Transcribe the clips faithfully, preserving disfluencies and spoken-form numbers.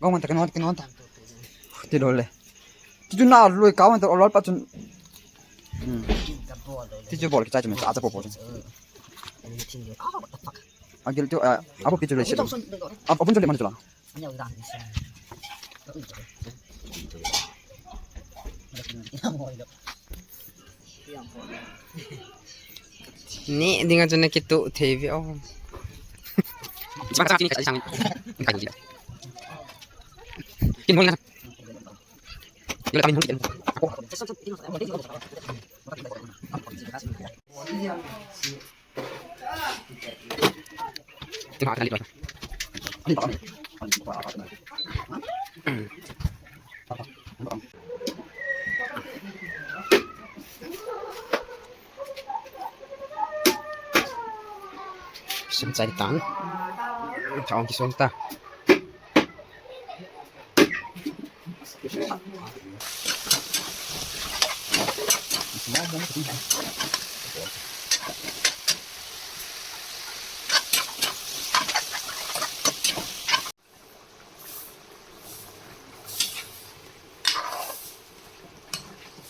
Gong man ta, kino, kino ta. Ti lo le. Ti chu na lui ka man ta, lol pa chun. Hmm. Ti chu bol ki cha chu me cha cha po po chu. Agil chu, a, abu ki chu le si. Ab-, abun chu le man chu la. Ni dinga chu na kitu thei ve o. Kin hol na. Sim chai tan. Thaong ki som ta.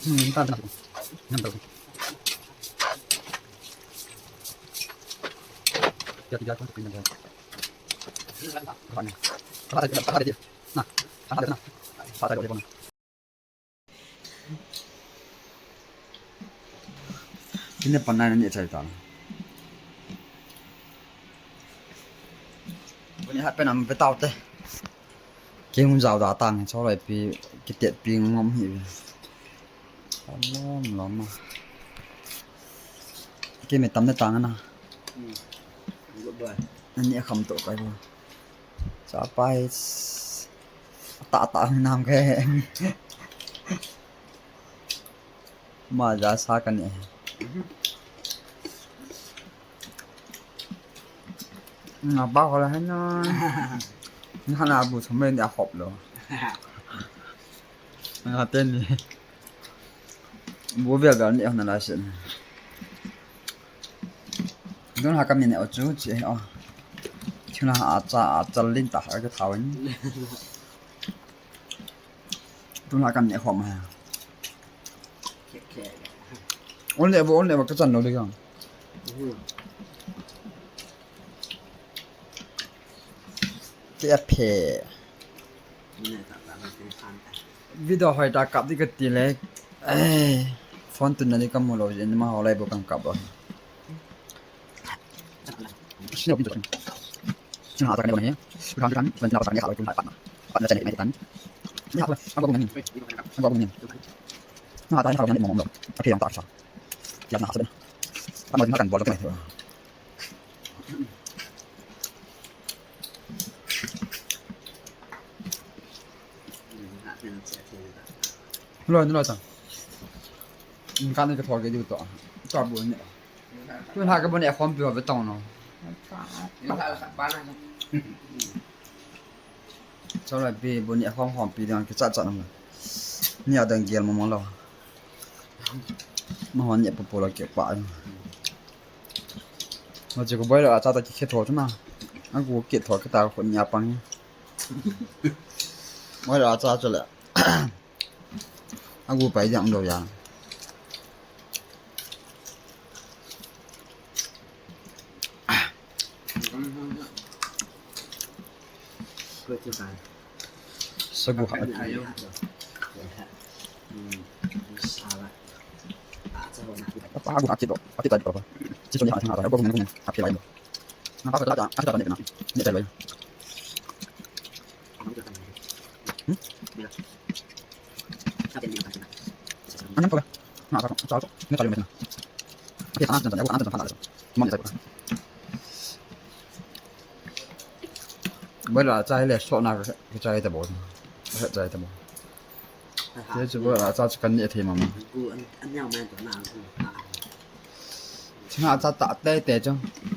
Hmm, ta, ta, ta. Ine panai na ni chai ta. Buni hat pen am pe tau te. Kei hung jao da tang, chawlai pi, kitet pi ngom hi. Lom, lom a. Kei me tam ne tang na. Hmm. Good boy. Ani a kham to kai bo. Cha pai. Ta ta nam ke. Ma ja sa ka ni. Nga ba ho la hai na. Nga na bu thum le ni a hop lo. Nga ten ni. Bu bia bia ni na la sin. Don ha ka mi ne o chu chi o. Thina a cha a chal lin ta ha ka thawin. Tun la kan ne khom ha. Ol ne bo, ol ne bo ka chan lo de ka. Ke a phe. Video hoi ta kap di ka ti le. Eh, phone tun na ni ka mu lo jin ma ho lai bo kan kap lo. Sino pin to. Sino ata kan ne. Kan kan kan na ata kan ya lo kun pa na. Pa na chane mai tan. Ni ha ko. Ang ko ni. Ang ko ni. Na ata ni ha ko ni mo mo. Ake yang ta sa. Ya na ha sa. Pa na kan bol ko ni. Lo ni lo ta. Kan ni ka thor ke di to. Ta bu ni. Tun ha ka bu ne khom pi ho ve tong no. Chawlai pi bu ne khom khom pi dang ki cha cha no. Ni a dang gel mo mo lo. Ma hon ne pu pu lo ke pa. Ma che ko boilo a cha ta ki khe tho chu na. A ku ke tho ke ta ko ni a pang. Boilo a cha chu le. A gu pai jam lo ya. Sa gu ha. Pa gu ha kit lo. A ti ta di ko. Chi chon ni ha thang ha ta. Ko gu ni ha phi lai lo. Na pa ka ta. A ta ne na. Ne ta lo. Hmm? Anam ko. Na ka cha ko. Ne ka le me na. Ke ta na ta na ko an ta na. Mo ni ta ko. Boilo a cha le so na ka cha ita bo. Ka cha ita bo. Ke chu boilo a cha chu kan ni thei ma ma. Thina cha ta te te chu.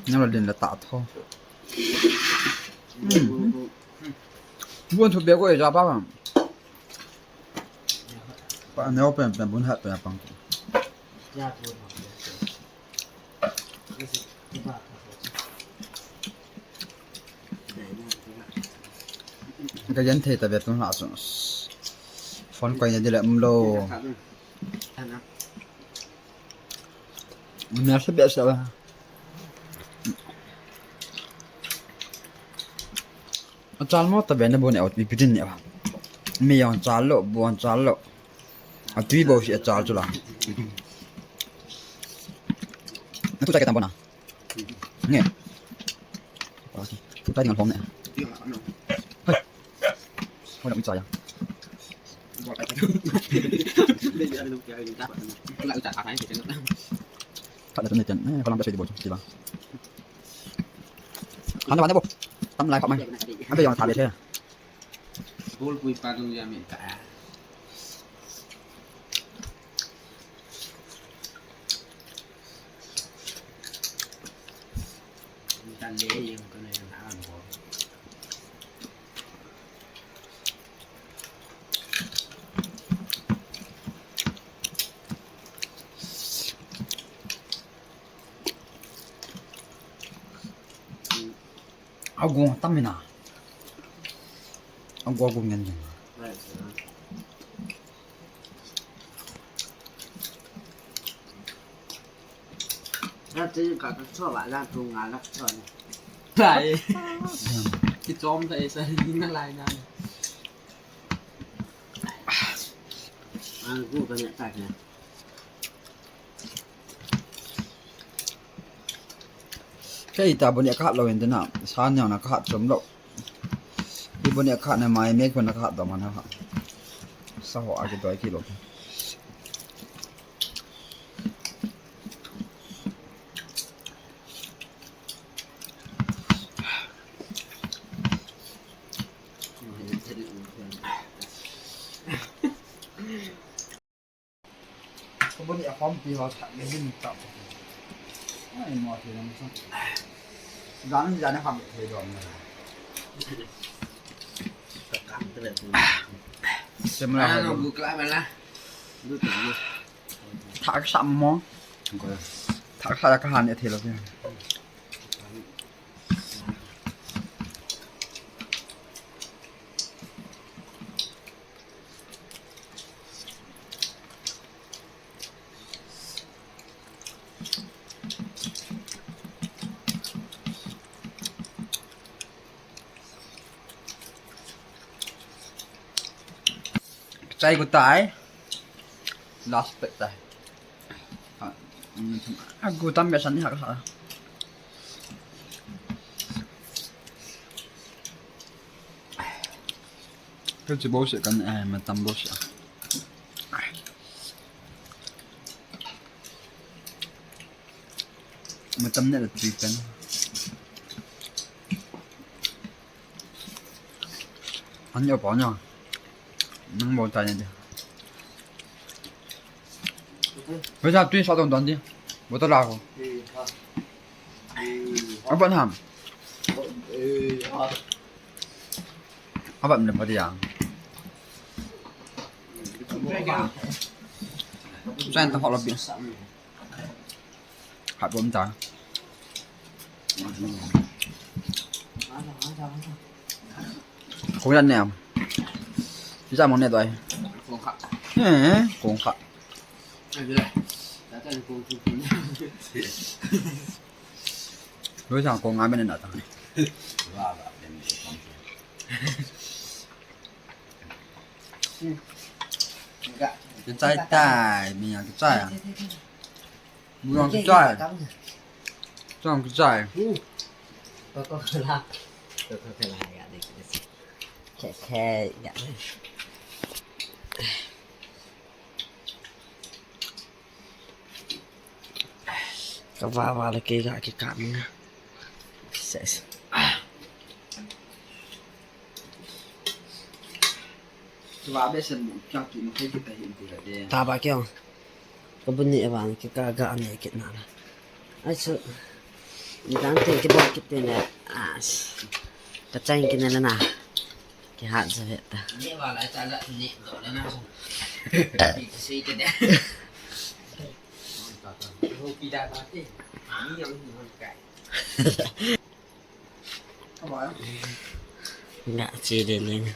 Na lo din la ta tho. Hmm. Bun thu be ko e ja pa. Pa neo pen pen bun hat pen pang. Ka gen thei ta ve tum la chu. Phone koi na di le um lo. Mel se be sa ba. Achal mo ta ve na bu ne ot pi pi din ne ba. Mi jong chal lo, bu jong chal lo. Atui bou si achal chu la. Na tu chai ke tam bo na. Nge. Tu chai ding a lhom ne. Hei. Hoi na u chai a. Khat na tu ne ten. Eh, kolam pe sei di bou chu, ti ba. Han na ba ne bo. Tam lai khat mai. An pe jong tha be the. Bol pui pa dung ya min ta. Ta le yung ko na yung na ko. Agu tam ina. Agu agu ngen ngen. Lati ka ka cho ba la tu nga la cho ni. Lai. Ki chom ta isa ni na lai na. An gu ka ne ta ke. Kei ta bu ne ka hat lo in na, sa ne na ka hat chom lo. Ki bu ne ka hat na mai me ko na ka hat do ma na ha. Sa ho a ki doi ki lo. Ko bu ni a hom pi ho tha me din ta. Ai mo thei lam sa. Gan ja na kham thei dom na. Ka kam te le. Sem la. Ah, no, bu kla me la. Bu te mo. Thak sam mo. Thak sa ka han e thei lo. Chai ko tai. Last pet tai. Ah, mm, ah, gu tam be san ni ha ka sa. Ka chi bo se kan, eh, ma tam bo se. Ma tam ne la tri pen. An yo pa nya. Nang bo tai ne de. Ve sa tui sa don don di. Bo ta la ko. Aban ham. Aban le pa di ya. Sa ta ho lo bi. Hat bom ta. Kong yan ne am. Ti sa mo ne doi. Kong kha. Eh, kong kha. Ai, bi lai. Ta ta kong kong kong. Loi sa kong nga men na ta. Wa ba ben kong. Kichai tai, mi yang kichai a. Mi yang kichai. Chang kichai. Coca-Cola. Coca-Cola ya de. Khe khe ya. Ka va va le ke ga ke ka mi na. Ses. Ka va be sen mu chang ki mu kai ki ta hin ti la de. Ta ba ke ong. Ka bu ni e va ke ka ga ne ke na la. Ai su. Ni dang te ke ba ke te ne. Ah. Ka chang ke ne na na. Kihat sa ve ta. Ni wa la cha la ni do la na so. Ki si ke de. Ho pi da ba te. Ni yang ni hon kai. Ka ba. Nga chi le le.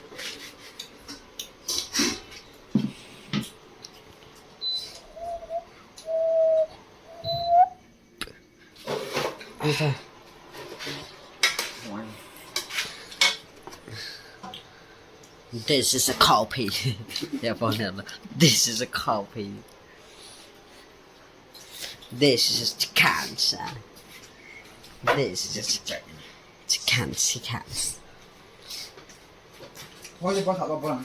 This is a copy. Yeah, phone number. This is a copy. This is just cancer. This is just chicken, chicken. Hoy, pa sa pa pa.